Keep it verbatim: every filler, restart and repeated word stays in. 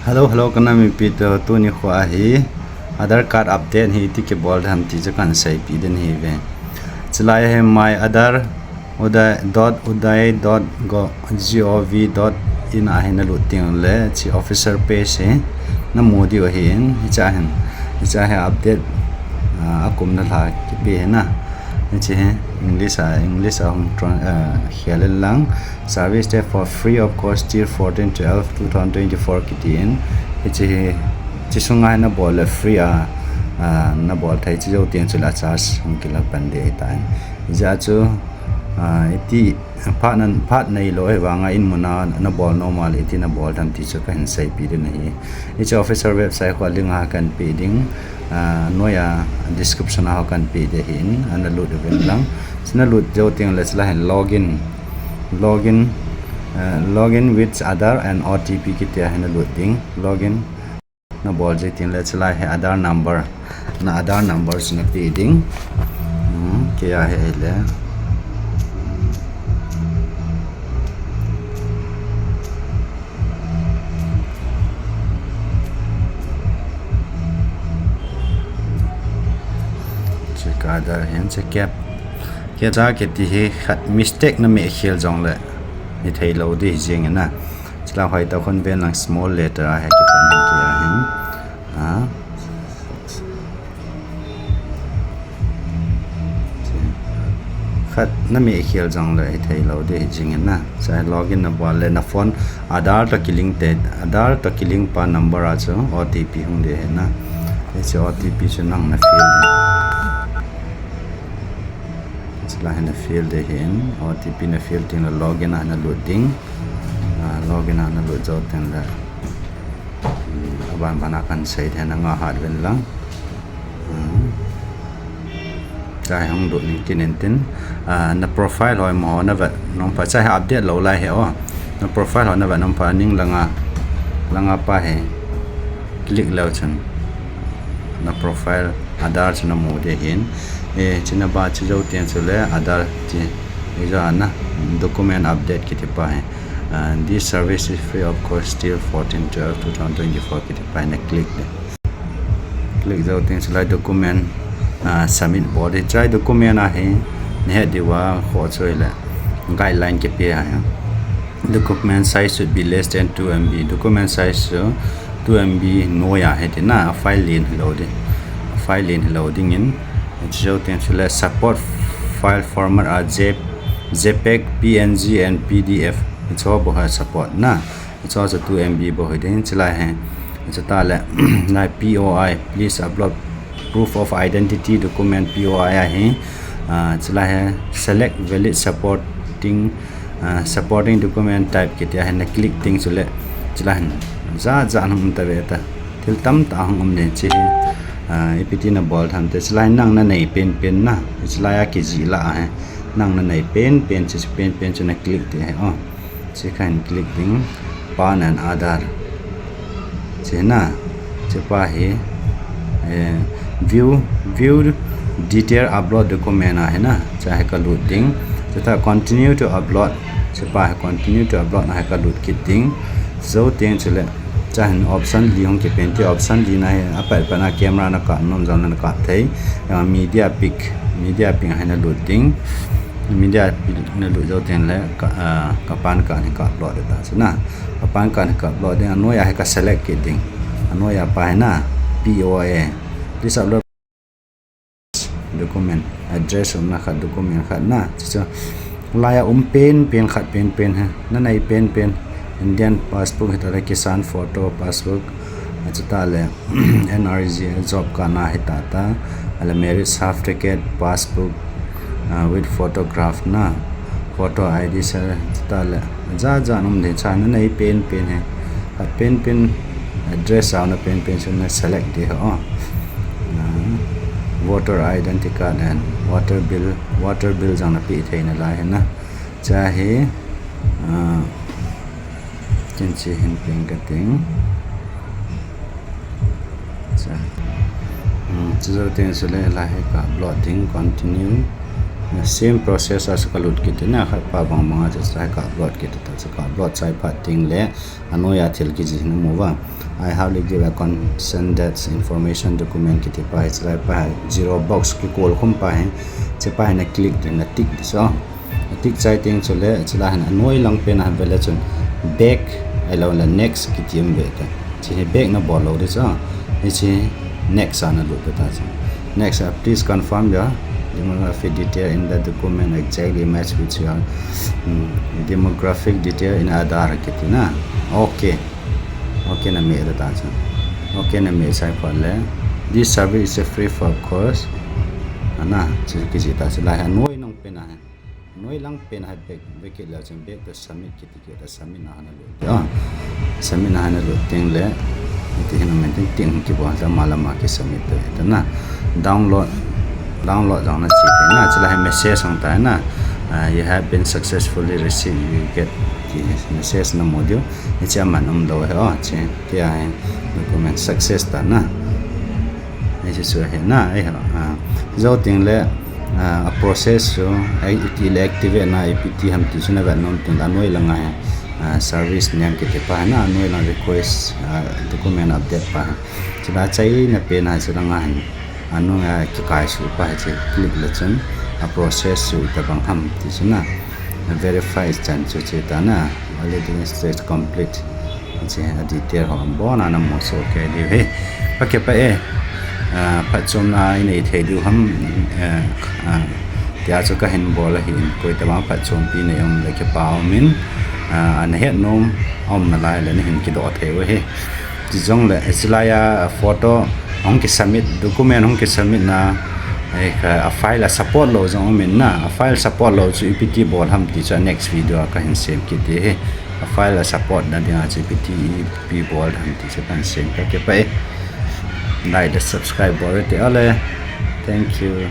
Hello, hello, ka nam mipi te, tuni kho ahi Aadhaar card update hi iti kibol dem ti chu kahin seipeh ding ahi ve. Chulai hi my Aadhaar udai dot udai dot gov dot in a hin na lut teng le hiche official page hi na mu diu ahin, hiche a hin, hiche a hin update, ah, a kumna lha kipe hi na. Hiche hi English a, English a hung tran-, ah, khel in lang. Service there for free of cost till fourteen twelve two thousand twenty-four kiti in. Hiche hi, hiche sunga hin na bol le free a, ah, na bol thei, hiche jou teng chule charge hung kila pan ding ahitai. Hijeh chun, ah, iti phat na, phat neilou ahivanga in muna na bol nom a le iti na bol dem ti chu kahin seipeh ding ahi. Hiche official website kho a link a kahin pe ding, ah, noiya description a kahin pe ding ahin, ana lut uvin lang. Hiche na lut jou teng le chulai hin login, login, ah, login with Aadhaar and O T P kiti a hin na lut ding. Login na bol jou teng le chulai hi Aadhaar number, na Aadhaar number chu na pe ding. Hmm, kei a hi ahile. Hiche ka Aadhaar hin hiche cap, captcha kiti hi khat mistake na meh khel jongle hithei lou ding ahi jeng in na. Chulai hoi tah khun ven lang small letter a hi kipan hin kei a hin. Ha? Khat na meh khel jongle hithei lou ding ahi jeng in na. Hiche login na bol le na phone Aadhaar toh kilink te, Aadhaar toh kilink pa number a chu O T P hung ding ahi na. Hiche O T P chu nang na fill ding. Chulai hin na fill ding ahin, O T P na fill teng le login a na lut ding. Ah, login a na lut jou teng le, hmm, aban ban a kahin sei ding ahi, na ngah hat uvin lang. Hmm. Chulai hung lut ning kin in tin, ah, na profile ho mo na vet nom pha, hiche hi update lou lai hi o. Na profile ho na vet nom pha, aning langa, langa pa hi click leu chun na profile Aadhaar chu na mu ding ahin. Eh, hiche na ba chu jou teng chule Aadhaar chu, hiche a na document update kiti pa hi. Ah, this service is free of cost till fourteen twelve two thousand twenty-four kiti pa hi na click ding. Click jou teng chulai document, ah, submit bol ding. Hiche document a hi na het diu a kho chu ahile guideline kipe ahi. Document size should be less than two M B. Document size chu two M B noiya hiti na, file len hilou ding. File len hilou ding in. Hiche jou teng chule support file format a J-, JPEG, P N G and P D F. Hiche ho bou hi support na. Hiche ho chu two M B bou hi ding, chulai hi. Chutah le, lai P O I, please upload proof of identity document, P O I ahi. Ah, chulai hi select valid supporting, ah, supporting document type kiti a hin na click teng chule, chulai hin jat jat hung um tave ta. Thil tamtah hung um ding hiche hi. Ah, ipi ti na bol dem ti, chulai nang na nei penpen na. Chulai a kijih lah ahi. Nang na nei penpen, hiche penpen chu na click ding ahi o. Hiche kahin click ding, PAN and Aadhaar. Hiche na, hiche pa hi, eh, view, view detail upload document ahi na, hiche hi ka lut ding. Chutah continue to upload, hiche pa hi continue to upload na hi ka lut kit ding. Jou teng chule, hiche hin option li hung kipen ti, option li na hi, apat pat na camera na kap nom jongle na kap thei, ah, media pick, media pick a hin na lut ding. Media pick na lut jou teng le ka, ah, ka PAN card hi ka upload ding ta chu na. Ka PAN card hi ka upload ding, anoiya hi ka select kit ding. Anoiya pa hi na, P O A. Please upload document, address umna khat, document khat na. Chu chu laiya um penpen khat penpen hi. Na nei penpen. Indian passport hita le Kisan photo passport. Chutah le N R I C S job card na hita ta, ahile marriage certificate, passbook, ah, with photograph na, photo I D se, chutah le, jat jat um ding, hiche na nei penpen hi, khat penpen, address a na penpen chu na select ding ahi o. Ah, voter identity card and water bill, water bill jong na pe thei nalai hi na. Hiche hi, ah, Kin chi hin ping ka ting. Cha. Hmm, chu jou teng chule lai hi ka upload ding, continue. Same process a chu kalut kit in, khat pa bang bang a chu chulai ka upload kit ta, chu ka upload chai phat teng le anoi a thil kijih na mu uva. I hardly give a consent that information document kiti pa hi, chulai pa hi zero box kikol khum pa hi, hiche pa hi na click ding, na tick ding chu. Na tick chai teng chule chulai hin anoi lang pen a hin ve le chun back ahilou le next kiti um ve ta. Hiche hi back na bol lou ding chu. Hiche next a na lut ta chu. Next a, please confirm your demographic detail in the document exactly match with your, mm, demographic detail in Aadhaar kiti na. Okay. Okay na meh ta chu. Okay na meh chai phat le, this service is free for cost. Ana, chu kijih ta chu, chulai hin anoi lang pen a hin. Anoi lang pen a hin back, back kit le chun back to submit kiti kit ta, submit na hin na lut. Ah, submit na hin na lut teng le, hiti hin um in tin, tin kibol ta, ama le ama ki submit ta, ta na. Download, download jong na che ta na, chulai hin message hung ta na. Ah, you have been successfully received, you get the message na mu diu. Hiche a man um lou hi, oh, hiche, tia hi, document success ta na. Hiche chu ahi na, eh, ah, jou teng le, ah, a process chu, ai, iti le activate na, ipi ti ham ti chu na vet nom teng le, anoi lang a hi, ah, service name kiti pa hi na, anoi lang request, ah, document update pa hi. Chulai achaina pen a hi chu lang a hin, anoi a kikai suh pa hi chu click le chun, a process chu itobang ham ti chu na. Verify chan chu che ta na, validation stage complete. Hiche a detail ho abon a na mu soh kei diu hi. Ka kipah e, ah, phatchomna i nei thei diu ham, eh, ah, tia chu ka hin bol ahin, koi tobang phatchompi nei um le kipa um in, ah, ana het nom a um nalai le na hin kidoh thei u hi. Chujongle, chulai a photo hung ki submit, document hung ki submit na, eh, ka, a file a support lou jong um in na, a file support lou chu ipi ti bol ham ti chu a next video a ka hin sem kit ding hi. A file a support na ding a chu ipi ti, ipi bol ham ti chu ka hin sem, ka kipah e. Like le subscribe bol u hite le. Thank you.